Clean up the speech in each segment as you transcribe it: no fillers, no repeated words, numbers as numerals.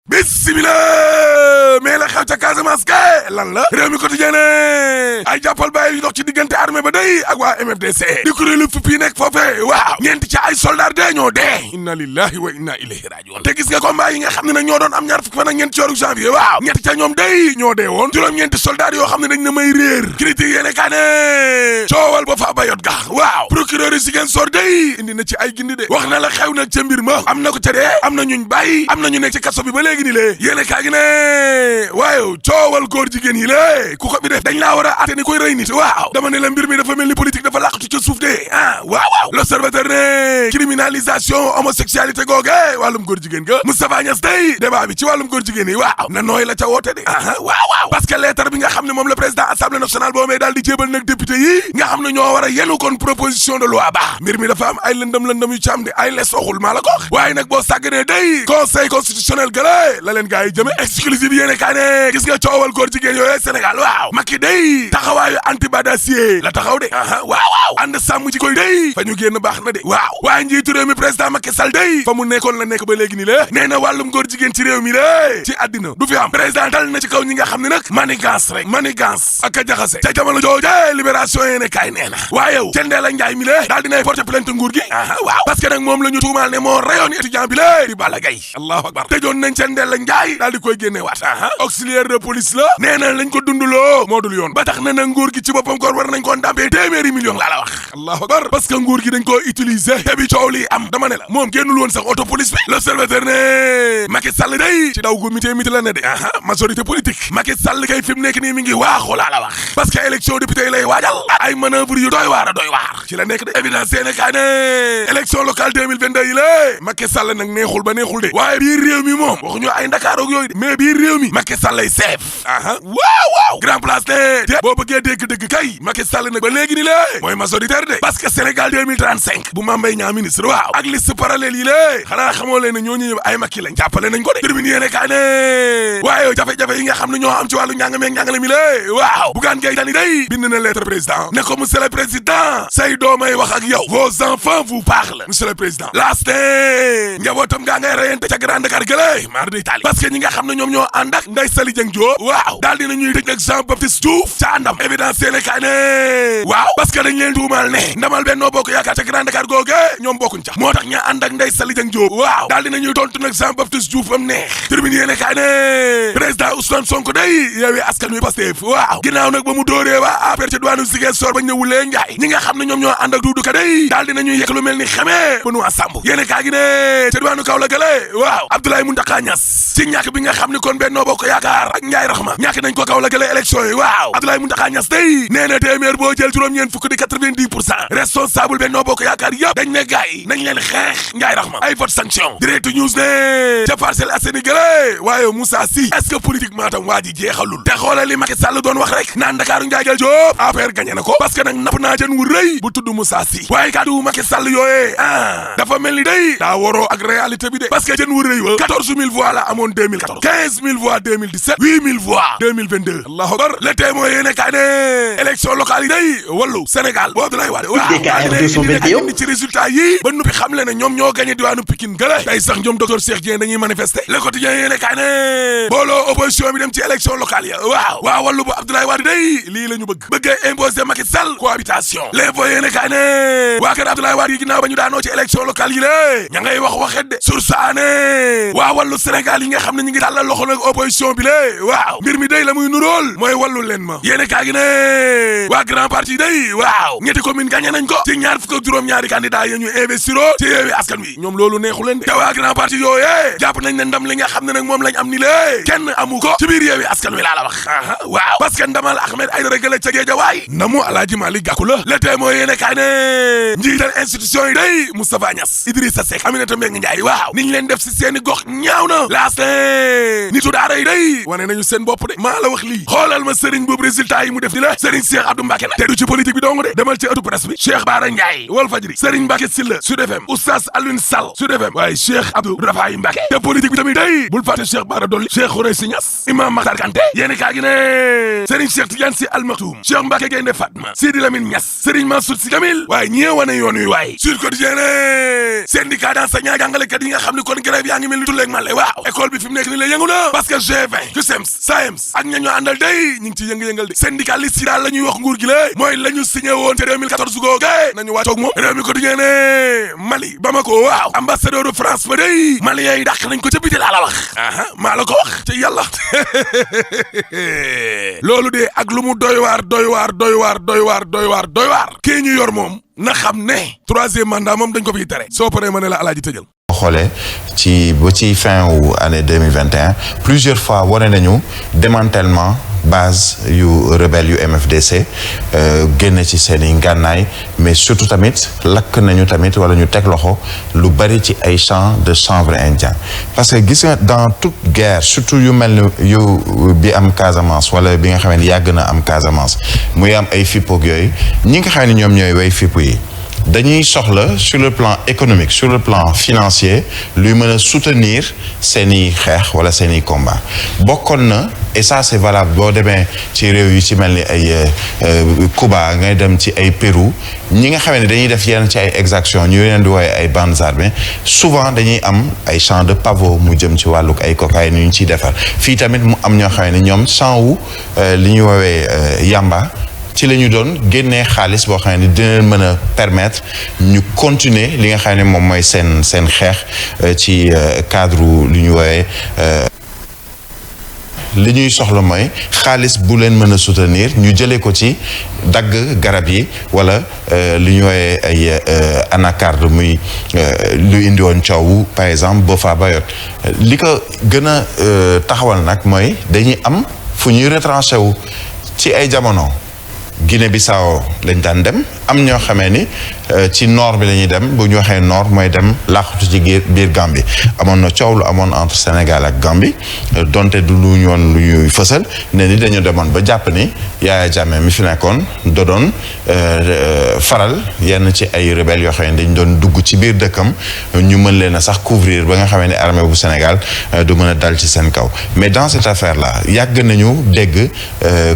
bismillah mais la xew ca Casamance kay lan la réew mi quotidien ne ay jàppal bàyyi yu dox ci diggante armée ba day ak waa MFDC di kuréelu fupp yi nekk foofee waaw ñeenti ci ay soldat dee ñoo dee inna lillahi wa inna ilayhi rajiun te gis nga combat yi nga xam ne nag ñoo doon am ñaar fukki fan ak ñeent ci weeru janvier waaw ñetti ca ñoom day ñoo dee woon juróom-ñeenti soldat yoo xam ne dañ na may réer critique yéene kaa ne coowal ba fa bayot ga waaw procureur yi Ziguinchor day indi na ci ay gindi de wax na la xew nag ca mbir ma am na ko ca dee am na ñuñ bàyyi am na ñu nekk ci kaso bi ba léegi ni lée yéene kaa gi ne waaye coowal góor jigéen yi lée ku ko bi def dañ laa war a atte ni koy rey nit waaw dama ne la mbir mi dafa mel ni politique dafa làqatu ca suuf de waaw l'observateur ne criminalisation homosexualité googe wàllum góor jigéen ga Moustapha Niasse day débat bi ci wàllum góor jigéen yi waaw na nooy la ca woote de waaw parce que lettre bi nga xam ne moom le président assemblée nationale boobee daal di jébal nag député yi nga xam ne ñoo war a yenu kon proposition de loi ba mbir mi dafa am ay lëndëm yu ci am de ay les waxul maa la ko wax waaye nag boo sàgganee day conseil constitutionnel gële la leen gaa yi jëme exclusive yéene kaa ne gis nga coowal góor jigéen yooyu Sénégal waaw Macky day taxawaayu anti-badassier la taxaw de waaw ànd sàmm ji koy day fa ñu génn baax na de waaw waaye njiitu réew mi président Macky Sall day fa mu nekkoon la nekk ba léegi ni la nee na wàllum góor jigéen ci réew mi la ci àddina du fi am président dal na ci kaw ñi nga xam ne nag manigance ak a jaxase ca jamono jooje libération yéene kaay nee na waaye yow Thiendella Ndiaye mi la daal dinay porter plainte nguur gi waaw parce que nag moom la ñu tuumaal ne moo rayoon étudiant bi la di Balla Gaye allahu akbar tëjoon nañ Thiendella Ndiaye daal di koy génne waat auxiliaire de police la nee na lañ ko dunduloo moo dul yoon ba tax na nag nguur gi ci boppam koor war nañ ko ndàmpee téeméeri million laa la wax allahu akbar parce que nguur gi dañ koo utiliser te bi coow li am dama ne la moom génnul woon sax auto police bi l'observateur ne Macky Sall day ci daw gu mité la ne de majorité politique Macky Sall kay fi mu nekk nii mi ngi waaxu laa la wax parce que élection député yi lay waajal ay manœuvre yu doy waar ci la nekk de évidence yéene kaa ne élection locale 2022 yi la Macky Sall nag neexul ba neexul de waaye biir réew mi moom waxuñu ay Ndakaar ak yooyu de mais biir réew mi Macky Sall lay seef waaw grand place ne te boo bëggee dégg kay Macky Sall nag ba léegi ni la mooy majoritaire de parce que Sénégal 2035 bu Mame Mbaye Niang ministre waaw ak liste parallèle yi la xanaa xamoo leen ne ñooñu ñëw ay Macky lañ jàppale nañ ko de tribune yéene kaa ne waaye jafe-jafe yi nga xam ne ñoo am ci wàllu njàng meeg njàngale mi la waaw Bougane Gueye Dany day bind na lettre président ne ko monsieur le président say doomay wax ak yow vos enfants vous parlent monsieur le président last njabootam ngaa ngay reyante ca Grand Dakar gële mar de Italie parce que ñi nga xam ne ñoom ñoo ànd ak Ndeye Saly Dieng Diop waaw daal dina ñuy tëj nag Jean Baptiste Diouf ca àndam évidence yéene kaa ne waaw parce que dañ leen tuumal ne ndamal Benno Bokk Yaakaar ca Grand Dakar googe ñoom bokkuñ ca moo tax ña ànd ak Ndeye Saly Dieng Diop waaw daal dina ñuy tontu nag Jean Baptiste Diouf bam neex tribune yéene kaa ne président Ousmane Sonko day Yewwi Askan Wi Pastef waaw ginnaaw nag ba mu dóoree waa APR ca diwaanu Ziguinchor ba ñëwulee Njaay ñi nga xam ne ñoom ñoo ànd ak Doudou Ka day daal dinañuy yekk lu mel ni xamee ba nu Samb yéene kaa gi ne ca diwaanu Kaolack gale waaw Abdoulaye Mountakha Niass ci ñàkk bi nga xam ne kon Benno Bokk Yaakaar ak Ndiaye Rahma ñàkk nañ ko Kaolack gale élection yi waaw Abdoulaye Mountakha Niass day nee na téeméer boo jël juróom-ñeent fukk di 90% responsable Benno Bokk Yaakaar yëpp dañ ne gaay nañ leen xeex Ndiaye Rahma ay vote sanction direct news ne ca Parcelles Assainies gale waaye Moussa Sy est-ce que politiquement tam waa ji jeexalul te xoolal li Macky Sall doon wax rek naan Ndakaaru Ndiaye Jël Diop APR gagné na ko parce que nag napp naa jën wu rëy bu tudd Moussa Sy waaye kàddu Macky Sall yooyee dafa mel ni day daa waroo ak réalité bi de parce que jën wu rëy wa 14000 voix la amoon 2014 15000 voix 2017 8000 voix 2022 allahu akbar le témoin yéene kaa ne élection locale yi day wallu Sénégal boo Abdoulaye Wade waaw ci résultat yi ba nuppi xam le ne ñoom ñoo gagné diwaanu Pikine gële day sax ñoom docteur Cheikh Dieng dañuy manifester le quotidien yéene kaa ne booloo opposition bi dem ci élection locale ya waaw wallu bu Abdoulaye Wade day lii la ñu bëggee imposer Macky Sall cohabitation l'info yéene kaa ne waa kër Abdoulaye Wade yi ginnaaw ba ñu daanoo ci élection locale yi lée ña ngay wax waxet de sur saane waa wàllu Sénégal yi nga xam ne ñu ngi tàllal loxo nag opposition bi lée waaw mbir mi day la muy nuróol mooy wàllu leen ma yéene kaa gi ne waa grand parti day waaw ñetti commune gagné nañ ko ci ñaar fukk ak juróom-ñaari candidat yi ñu investiro ci Yewwi Askan Wi ñoom loolu neexu leen de te waa grand parti yooyee jàpp nañ ne ndam li nga xam ne nag moom lañ am ni lée kenn amu ko ci biir Yewwi Askan Wi laa la wax waaw parce que ndamal Ahmed Aïdara gële ca Guédiawaye namu Alaaji Malick Gakou la le témoin yéene kaa ne njiital institution yi day Moustapha Niass Idrissa Seck Aminata Mbengue Ndiaye waaw niñ leen def si seeni gox ñaaw na laas nitu daara yi day wane nañu seen bopp de maa la wax lii xoolal ma Serigne boobu résultat yi mu def di la Serigne Cheikh Abdou Mbacké nag te du ci politique bi dong de demal ci ëttu presse bi Cheikh Bara Ndiaye Walfadjri Serigne Mbacké Sylla Sud FM Oustaz Alioune Sall Sud FM waaye Cheikh Abdou Rafaay Mbacké te politique bi tamit day bul fàtte Cheikh Bara Dolly Cheikh Khoureychi Niass Imam Makhtar Kanté yéeni kaa gi ne Serigne Cheikh Tidiane Sy Al Maktoum Cheikh Mbacké Gaïndé Fatma Sidi Lamine Niass Serigne Mansour Sy Kamil waaye ñee wane yoon wi waaye Sud Quotidien syndicat d'enseignants jàngalekat yi nga xam ne kon grève yaa ngi mel ni tulleeg male waaw école bi fi mu nekk ni la yëngu na parce que G20 CUSEMS SAEMS ak ña ñoo àndal day ñu ngi ci yënga-yëngal de syndicaliste yi daal la ñuy wax nguur gi la mooy la ñu signé woon ca 2014 googe nañu wàccoog moom réew mi quotidien ne Mali Bamako waaw ambassadeur de France ba day Malien yi dàq nañ ko ca biti laa la wax aha maa la ko wax ci yàlla loolu de ak lu mu doy waar kii ñu yor moom na xam ne troisième mandat moom dañ ko fiy tere soo paree ma ne la alaaji tëjal xoolee ba ci fin wu année 2021 plusieurs fois wane nañu démantèlement base yu rebelle yu MFDC génne ci seen i ngànnaay mais surtout tamit lakk nañu tamit wala ñu teg loxo lu bari ci ay champs de chanvre indien parce que gis nga dans toute guerre surtout yu mel ni yu bi am Casamance wala bi nga xam ne yàgg na am Casamance muy am ay fippoog yooyu ñi nga xam ne ñoom ñooy way fippu yi dañuy soxla sur le plan économique sur le plan financier luy mën a soutenir seeni xeex wala seeni combat bokkoon na et ça c'est valable boo demee ci réew yu ci mel ni ay Cuba ngay dem ci ay Pérou ñi nga xam ne dañuy def yenn ci ay exactions ñu leen di wooye ay bandes armées souvent dañuy am ay champs de pavot mu jëm ci wàllug ay cocaïne yu ñu ciy defar fii tamit mu am ñoo xam ne ñoom champ wu li ñuy woowee yamba ci la ñu doon génnee xaalis boo xam ne dina leen mën a permettre ñu continuer li nga xam ne moom mooy seen xeex ci cadre li ñu woowee li ñuy soxla mooy xaalis bu leen mën a soutenir ñu jëlee ko ci dagg garab yi wala li ñu woowee ay anacarde muy lu indi woon coow par exemple Boffa Bayotte li ko gën a taxawal nag mooy dañuy am fu ñuy retranché wu ci ay jamono. Guinée-Bissau lañ daan dem am ñoo xamee ni ci nord bi la ñuy dem bu ñu waxee nord mooy dem làqatu ci biir Gambie amoon na coow lu amoon entre Sénégal ak Gambie donte du lu ñu woon lu ñuy fësal ne ni dañu demoon ba jàpp ni Yaya Jammeh mi fi nekkoon doon faral yenn ci ay rebelles yoo xam ne dañ doon dugg ci biir dëkkam ñu mën leen a sax couvrir ba nga xamee ni armée bu Sénégal du mën a dal ci seen kaw mais dans cette affaire là yàgg nañu dégg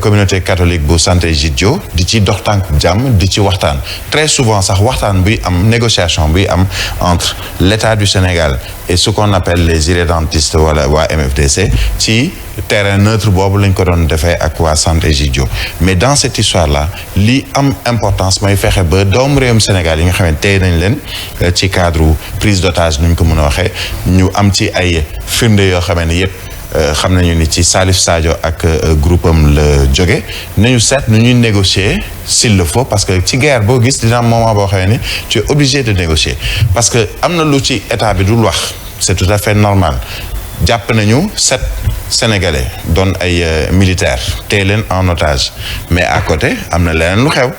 communauté catholique bu Santé Djidjo di ci dox tànk jàmm di ci waxtaan très souvent sax waxtaan buy am négociation buy am entre l'État du Sénégal et ce qu'on appelle les irrédentistes wala waa MFDC ci terrain neutre boobu lañ ko doon defee ak waa Santé Djidjo mais dans cette histoire là li am importance mooy fexe ba doomu réewum Sénégal yi nga xam ne tey nañ leen ci cadre prise d'otage nu ñu ko mën a waxee ñu am ci ay firnde yoo xam ne yépp xam nañu ni ci Salif Sadio ak groupe am la jóge nañu seet nu ñuy négocier s'il le faut parce que ci guerre boo gis dina am moment boo xam ne tu es obligé de négocier parce que am na lu ci état bi dul wax c'est tout à fait normal jàpp nañu 7 Sénégalais doon ay militaires téye leen en otage mais à côté am na leneen lu xew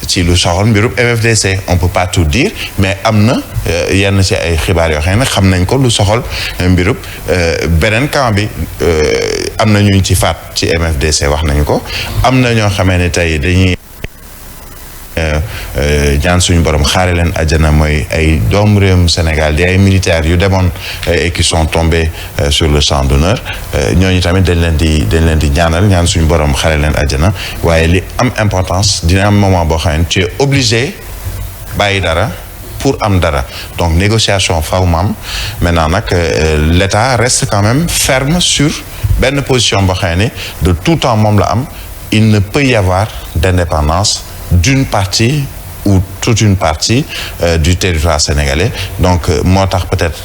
ci lu soxal mbirub MFDC on peut pas tout dire mais am na yenn ci ay xibaar yoo xam ne xam nañ ko lu soxal mbirub beneen camp bi am na ñu ci faat ci MFDC wax nañu ko am na ñoo xamee ne tey dañuy ñaan suñu borom xaare leen àjjana mooy ay doomu réewum Sénégal di ay militaires yu demoon et qui sont tombés sur le champ d'honneur ñooñu tamit dañ leen di ñaan suñu borom xaare leen àjjana waaye li am importance dina am moment boo xam ne tu es obligé bàyyi dara pour am dara donc négociation faw mu am maintenant nag l'État reste quand même ferme sur benn position boo xam ne de tout temps moom la am il ne peut y avoir d'indépendance d'une partie ou toute une partie du territoire sénégalais donc moo tax peut-être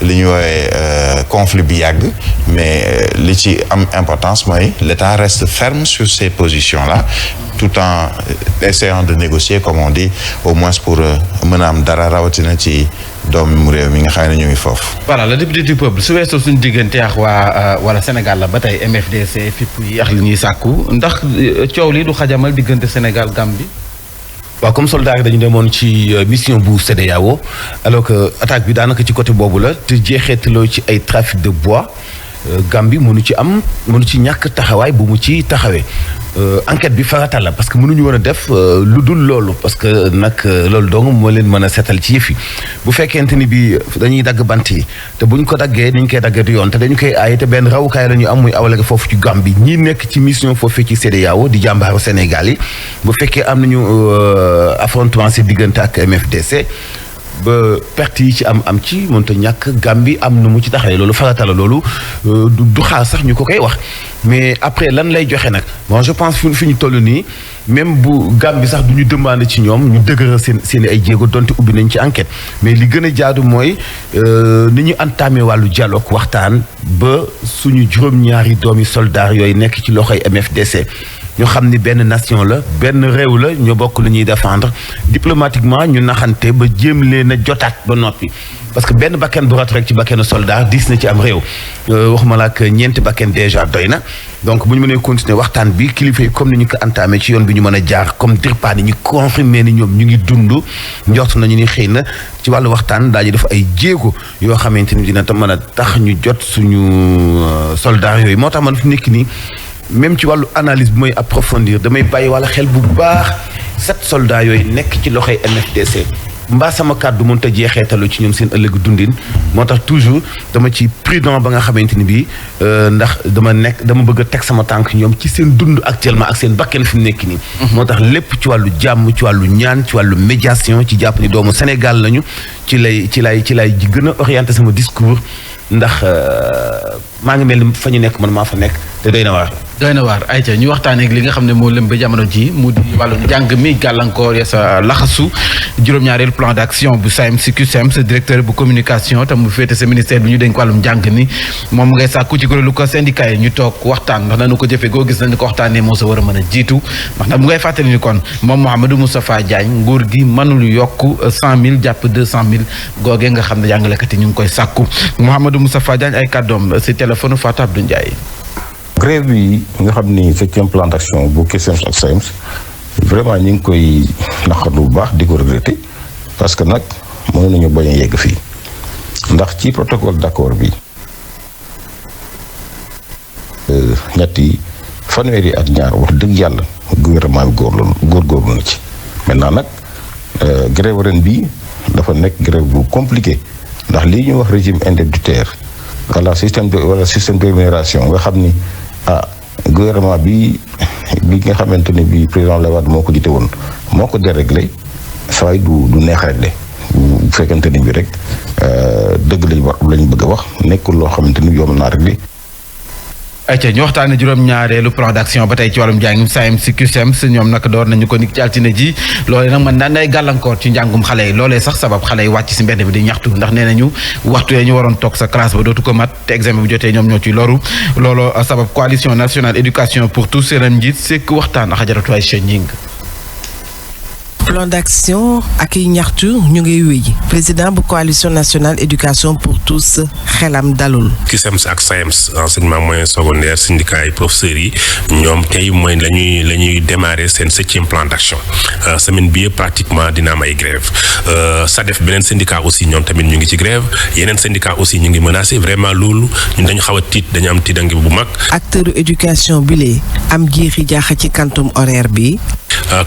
li ñu woowee conflit bi yàgg mais li ci am importance mooy l'État reste ferme sur ces positions-là tout en essayant de négocier comme on dit au moins pour mën a am dara rawatina ci doomu réew mi nga xam ne ñu ngi foofu. voilà le député du peuple su weesoo suñu diggante ak waa wala Sénégal la ba tey MFDC fipp yi ak li ñuy sàkku ndax coow li du xajamal diggante Sénégal Gambie. waaw comme soldat yi dañu demoon ci mission bu CEDEAO alors que attaque bi daanaka ci côté boobu la te jeexeetaloo ci ay trafic de bois Gambie mënu ci ñàkk taxawaay bu mu ci taxawee enquête bi farata la parce que mënuñu war a def lu dul loolu parce que nag loolu dong moo leen mën a seetal ci yëf yi bu fekkente ni bi dañuy dagg bant yi te buñ ko daggee ni ñu koy daggee du yoon te dañu koy aaye te benn rawukaay la ñu am muy awale foofu ci Gambie ñii nekk ci mission foofu ci CEDEAO di jàmbaaru Sénégal yi bu fekkee am nañu affrontement si diggante ak MFDC ba perte yi ci am ci mënta ñàkk Gambie am na mu ci taxawee loolu farata la loolu du xaar sax ñu ko koy wax mais après lan lay joxe nag bon je pense fi ñu toll nii même bu Gambie sax du ñu demandé ci ñoom ñu dëgëral seen ay jéego donte ubbi nañ ci enquête mais li gën a jaadu mooy ni ñu entamé wàllu dialogue waxtaan ba suñu juróom-ñaari doomi soldats yooyu nekk ci loxoy MFDC ñu xam ni benn nation la benn réew la ñu bokk lu ñuy défendre diplomatiquement ñu naxante ba jéem leen a jotaat ba noppi parce que benn bakken bu rat rek ci bakkenu soldat diis na ci am réew waxuma la ak ñeenti bakken déjà doy na donc bu ñu mënee continuer waxtaan bi kilifa yi comme ni ñu ko entamé ci yoon bi ñu mën a jaar comme DIRPA ni ñu confirmé ni ñoom ñu ngi dund njort nañu ni xëy na ci wàllu waxtaan daañu def ay jéego yoo xamante ni dina mën a tax ñu jot suñu soldats yooyu moo tax man fi nekk nii même ci wàllu analyse bi mooy approfondir damay bàyyi wala xel bu baax 7 soldats yooyu nekk ci loxoy MFDC mbaa sama kàddu mënut a jeexeetalu ci ñoom seen ëllëgu dundin moo tax toujours dama ci prudent ba nga xamante ni bii ndax dama bëgg a teg sama tànk ñoom ci seen dund actuellement ak seen bakken fi mu nekk nii. moo tax lépp ci wàllu jàmm ci wàllu ñaan ci wàllu médiation ci jàpp ni doomu Sénégal lañu ci lay gën a orienté sama discours ndax maa ngi mel ni fa ñu nekk man maa fa nekk te doy na waar. ayca ñu waxtaanee ak li nga xam ne moo lëm ba jamono ji mu di wàllu njàng mi gàllankoor ya sa laxasu juróom-ñaareelu plan d'action bu SAEMS CUSEMS directeur bu communication te mu féete sa ministère bi ñu dénk wàllum njàng mi moom ngay sàkku ci kuréelu ko syndicat yi ñu toog waxtaan ndax nañu ko jëfee goo gis nañu ko waxtaanee moo sa war a mën a jiitu ndax nag mu ngay fàttali ni kon moom Mouhamadou Moustapha Diagne nguur gi mënul yokk 100 000 jàpp 200 000 googee nga xam ne jàngalekat yi ñu ngi koy sàkku Mouhamadou Moustapha Diagne ay kàddoom si téléphone Fatou Abdou Ndiaye. grève bi nga xam ni 7e plan d'action bu CUSEMS ak SAEMS vraiment ñu ngi koy naqarlu bu baax di ko regretter parce que nag mën nañu bañ a yegg fii ndax ci protocole d'accord bi ñetti fanweeri ak ñaar wax dëgg yàlla gouvernement bi góorgóorlu na ci maintenant nag grève ren bi dafa nekk grève bu compliqué ndax lii ñuy wax régime indemnitaire wala système de rémunération nga xam ni gouvernement bi nga xamante ni bi président Abdoulaye Wade moo ko jiite woon moo ko déréglé saa du neex réglé bu fekkente ni bi rek dëgg lañu bëgg a wax nekkul loo xamante ni yomb naa réglé. ayca ñu waxtaanee juróom-ñaareelu plan d'action ba tey ci wàllum njàngum SAEMS CUSEMS ñoom nag door nañu ko nit ci altine ji loolee nag mën naan ay gàllankoor ci njàngum xale yi loolee sax sabab xale yi wàcc si mbedd bi di ñaxtu ndax nee nañu waxtu yee ñu waroon toog sa classe ba dootu ko mat te examen bu jotee ñoom ñoo ci loru looloo sabab coalition nationale éducation pour tous seen njiit sekk waxtaan ak Ajaratu Aïcha Ñing. plan d'action ak i ñaxtu ñu ngi wéy président bu coalition nationale éducation pour tous xelam dalul. CUSEMS ak SAEMS enseignement moyen secondaire syndicat yi professeurs yi ñoom tey mooy la ñuy démarrer seen 7e plan d'action semaine bi pratiquement dina am ay grève SADEF beneen syndicat aussi ñoom tamit ñu ngi ci grève yeneen syndicat aussi ñu ngi menacé vraiment loolu ñun dañu xaw a tiit dañu am tiitange bu mag. acteur éducation bi lee am jiixi jaaxa ci quantum horaire bi.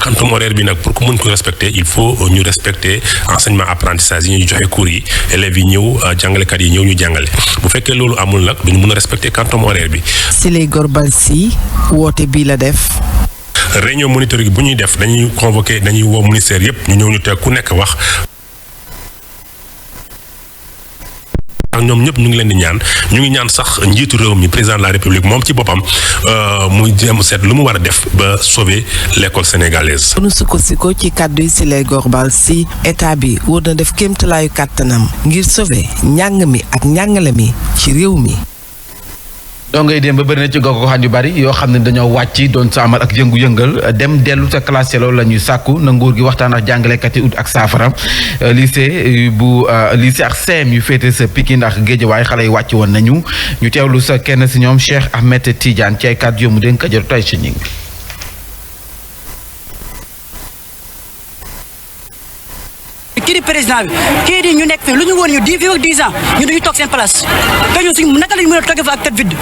quantum horaire bi nag pour que mën ko respecter il faut ñu respecter enseignement apprentissage yi ñu joxe cours yi élèves yi ñëw jàngalekat yi ñëw ñu jàngale bu fekkee loolu amul nag duñu mën a respecter quantum horaire bi. Sile Gorbal Sy woote bii la def. réunion monitoring bu ñuy def dañuy convoquer dañuy woo ministère yépp ñu ñëw ñu teg ku nekk wax. ak ñoom ñëpp ñu ngi leen di ñaan ñu ngi ñaan sax njiitu réew mi président de la république moom ci boppam muy jéem seet lu mu war a def ba sauver l'école sénégalaise. nu sukkandikoo ci kàddu yi Sile Gorbal Sy état bi war na def kéemtalaayu kàttanam ngir sauver njàng mi ak njàngale mi ci réew mi. donc ngay dem ba bëri na ci gox-goxaan yu bari yoo xam ne dañoo wàcc doon sa amal ak yëngu-yëngal dem dellu sa classe loolu la ñuy sàkku na nguur gi waxtaan ak jàngalekat yi ut ak saafara lycée ak CEM yu féete sa Pikine ndax Géejawaay xale yi wàcc woon nañu ñu teewlu sa kenn si ñoom Cheikh Ahmed Tidiane ci ay kàddu yu mu dénk Ajaratu Aïcha Ñing. kii di président bi kii di ñu nekk fii lu ñu woon ñu 10 ans ñu dañu toog seen place te ñun suñu naka lañu mën a toogee fa ak tête vide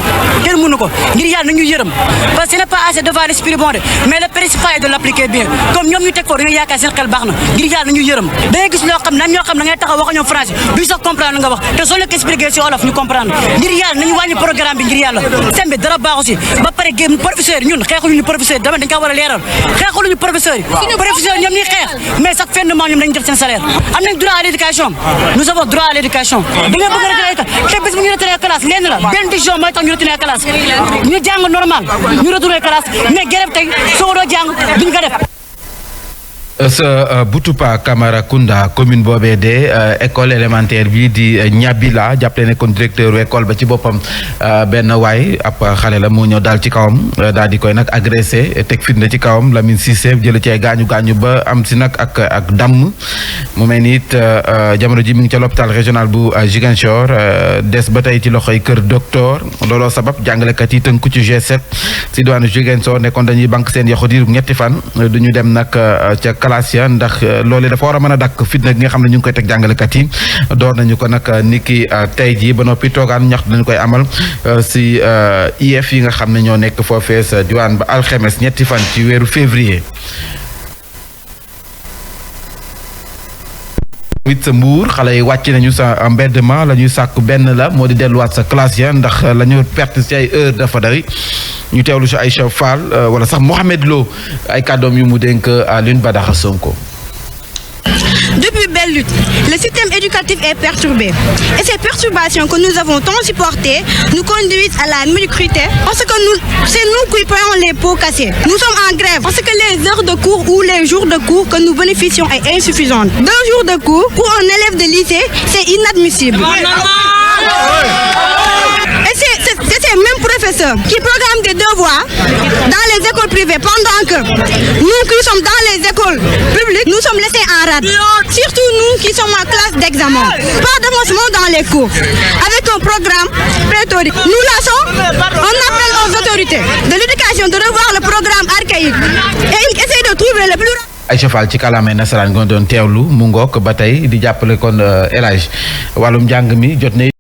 kenn mënu ko ngir yàlla nañu yërëm parce que ce n'est pas assez devant l'esprit bon de mais le principal est de l'appliquer bien comme ñoom ñu teg foofu dañoo yaakaar seen xel baax na ngir yàlla nañu yërëm da ngay gis loo xam nan ñoo xam da ngay taxaw wax ñoom français duñ sax comprendre nga wax te soo leen ko expliqué si olof ñu comprendre ngir yàlla nañu wàññi programme bi ngir yàlla sem bi dara baaxu si ba pare génn professeur yi ñun xeexuluñu professeur dama dañ kaa war a leeral xeexuluñu professeur yi professeur ñoom ñuy xeex mais chaque fin de mois ñoom dañu jot seen salaire am nañ droit à l'éducation nous avons droit à l'éducation da nga bëgg a retenir te bis bu ñu retenir classe lenn la benn décision mooy tax ñu retenir classe ñu jàng normal ñu retourner classe mais grève tey soo doo jàng duñ ko def sa Boutoupa Camaracounda commune boobee de école élémentaire bi di Niabila jàppale ne kon directeur école ba ci boppam benn waay ab xale la moo ñëw daal ci kawam daal di koy nag agressé teg fitna ci kawam Lamine Cissé jël ci ay gaañu ba am si nag ak damm mu mel ni it jamono ji mi ngi ca l'hôpital régional bu Ziguinchor des ba tey ci loxoy kër docteur looloo sabab jàngalekat yi tënku ci G7 si diwaanu Ziguinchor nekkoon dañuy banque seen yaxu diiru ñetti fan du ñu dem nag ca classe ya ndax loolee dafa war a mën a dakk fitna gi nga xam ne ñu ngi koy teg jàngalekat yi door nañu ko nag niki tey jii ba noppi toogaan ñaxtu dañu koy amal si IEF yi nga xam ne ñoo nekk foofee sa diwaan ba alxemes ñetti fan ci weeru février. wit sa mbuur xale yi wàcc nañu sa mbedd ma la ñuy sàkk benn la moo di delluwaat sa classe ya ndax la ñu perte ci ay heure dafa dari ñu teewlu si Aïcha Fall wala sax Mohamed Lo ay kàddoom yu mu dénk Alioune Badara Sonko. Depuis belle lutte, le système éducatif est perturbé. Et ces perturbations que nous avons tant supportées nous conduisent à la médiocrité parce que c'est nous qui payons les pots cassés. Nous sommes en grève parce que les heures de cours ou les jours de cours que nous bénéficions est insuffisante. 2 jours de cours pour un élève de lycée, c'est inadmissible. Et c'est ces mêmes professeurs qui programment des devoirs dans les écoles privées pendant que nous qui sommes dans les écoles publiques, nous sommes laissés en rade. Surtout nous qui sommes en classe d'examen. Pas d'avancement dans les cours. Avec un programme pléthorique. Nous laissons un appel aux autorités de l'éducation de revoir le programme archaïque et essayer de trouver le plus... Aïcha Fall ci kàllaamay nasaraan nga doon teewlu mu ngook ba tey di jàppale kon El Hadj wàllum njàng mi jot na